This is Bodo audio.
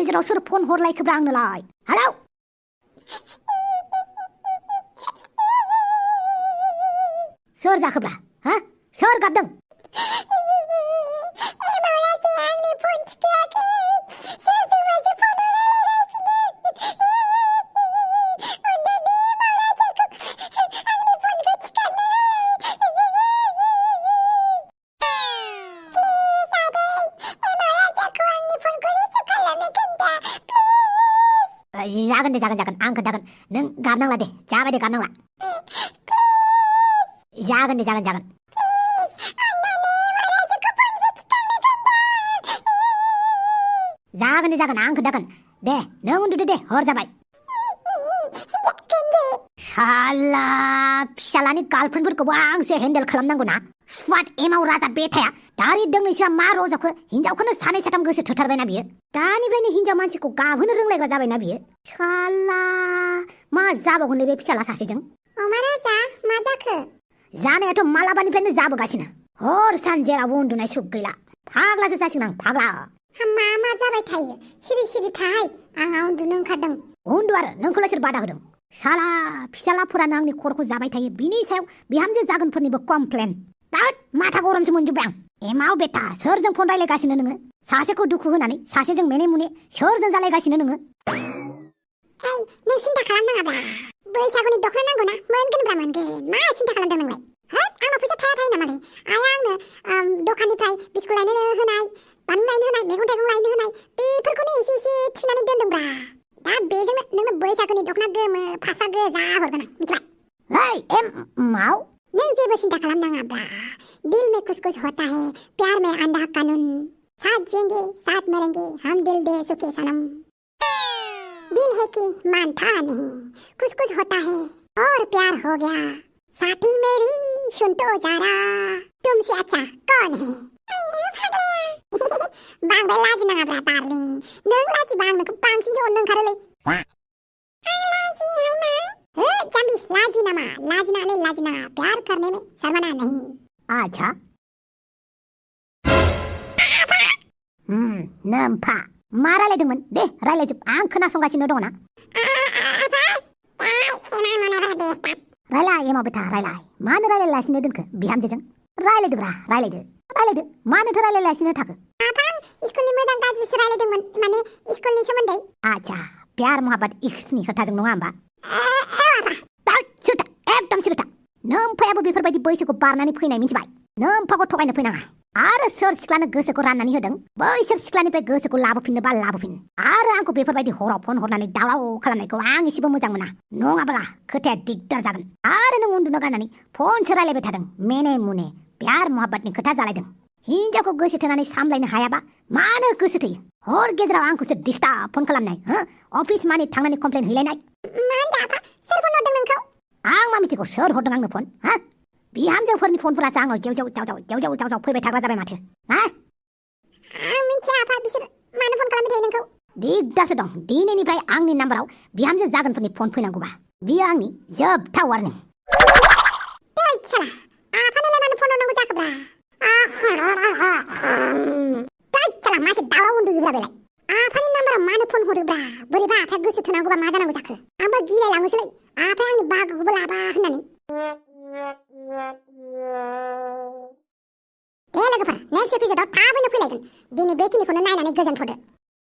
गेजेराव सोर फन हरलायखोब्रा आंनोलाय? हेलौ सोर जाखोब्रा? हा सोर गाबदों? जागोन दे जागोन आं खोन्थागोन नों गाबनांला दे जाबाय दे गाबनांला जागोन दे जागोन आं खोन्थागोन दे नों उन्दुदो दे हर जाबाय साला फिसालानि गार्लफ्रेन्डफोरखौबो आंसो हेन्डेल खालामनांगौ ना स्वाट एमाव राजा बेथाया दारि दोंनैसोआ मा रज'खो हिनजावखौनो सानै साथाम गोसो थोथारबायना बियो दानिफ्रायनो हिनजाव मानसिखौ गाबहोनो रोंलायग्रा जाबायना बियो साला मा जाबावगोनलै बे फिसाला सासेजों अमा राजा मा जाखो जानायाथ' मालाबानिफ्रायनो जाबोगासिनो हर सान जेरावबो उन्दुनाय सुख गैला फाग्लासो जासिगोन आं फाग्ला मा जाबाय थायो सिरि सिरि थाहाय आंहा उन्दुनो ओंखारदों उन्दु आरो नोंखौलाय सोर बादा होदों साला फिसालाफोरानो आंनि खर'खौ जाबाय थायो बिनि सायाव बिहामजो जागोनफोरनिबो कमप्लेन दाद माथा गरमसो मोनजोब्बाय आं एमाव बेटा सोरजों फन रायलायगासिनो नोङो सासेखौ दुखु होनानै सासेजों मेने मुने सोरजों जालायगासिनो नोङो नों सिन्था खालामनाङाब्रा बैसागुनि दख'ना नांगौना मोनगोनब्रा मोनगोन मा सिन्था खालामदों नोंलाय आंनाव फैसा थाया नामालै आइया आंनो दखाननिफ्राय बिस्कुट लायनो होनाय बानलु लायनो होनाय मैगं थाइगं लायनो होनाय बेफोरखौनो एसे थिनानै दोनदोंब्रा दा बेजोंनो नोंनो बैसागुनि दख'ना गोमो फास्रा गोजा हरगोन आं मिथिबाय माव नों जेबो सिन्था खालामनाङाब्रा दिल में कुछ कुछ होता है प्यार में अंधा कानून साथ जिएंगे साथ मरेंगे हम दिल दे सुखे सनम दिल है कि मानता नहीं कुछ कुछ होता है और प्यार हो गया साथी मेरी सुन तो जरा तुमसे अच्छा कौन है बांद्राय लाजिनाङाब्रा डार्लिं नों लाजि बांनोखौ बांसिनसो अननो ओंखारोलै जाम्बी लाजिनाङा प्यार करने में शर्माना नहीं अच्छा नोमफा मा रायलायदोंमोन दे रायलायजोब आं खोनासंगासिनो दङ ना रायलाय एमाव बेटा रायलाय मानो रायलायलासिनो दोनखो बिहामजोजों रायलायदोब्रा रायलायदो मानोथो रायलायलासिनो थाखो स्कुलनि मोजां गाज्रिसो रायलायदोंमोन माने स्कुलनि सोमोन्दै आच्छा प्यार मोहाब्बत इश्कनि खोथाजों नङा होमबा एकदम सिरोथा नोमफायाबो बेफोरबायदि बैसोखौ बारनानै फैनाय मिथिबाय नोमफाखौ थगायनो फैनाङा आरो सोर सिख्लानो गोसोखौ राननानै होदों बैसोर सिख्लानिफ्राय गोसोखौ लाबोफिननोबा लाबोफिन आरो आंखौ बेफोरबायदि हराव फन हरनानै दावराव खालामनायखौ आं एसेबो मोजां मोना नङाब्ला खोथाया दिगदार जागोन आरो नों उन्दुनो गारनानै फनसो रायलायबाय थादों मेने मुने प्यार मोहाब्बतनि खोथा जालायदों हिनजावखौ गोसो थोनानै सामलायनो हायाबा मानो गोसो थोयो हर गेजेराव आंखौसो डिस्टार्ब फन खालामनाय अफिस मानि थांनानै कमप्लेन हैलायनाय आं मा मिथिगौ सोर हरदों आंनो फन बिहामजोफोरनि फनफोरासो आंनाव जेव फैबाय थाग्रा जाबाय माथो मिन्थिया आफा बिसोर मानो फन खालामबाय थायो नोंखौ दिगदारसो दं दिनैनिफ्राय आंनि नाम्बाराव बिहामजो जागोनफोरनि फन फैनांगौबा बियो आंनि जोबथा वार्निं आफानालाय मानो फन हरनांगौ जाखोब्रा मासे दावराव उन्दुयोब्रा बेलाय आफानि नाम्बाराव मानो फन हरोब्रा बोरैबा आफाया गोसो थोनांगौबा मा जानांगौ जाखो आंबो गिलायलाङोसोलै आफाया आंनि बाहागोखौबो लाबा होननानै दे लोगोफोर नेक्स्ट एपिसोडआव थाबैनो फैलायगोन दिनै बेखिनिखौनो नायनानै गोजोनथ'दो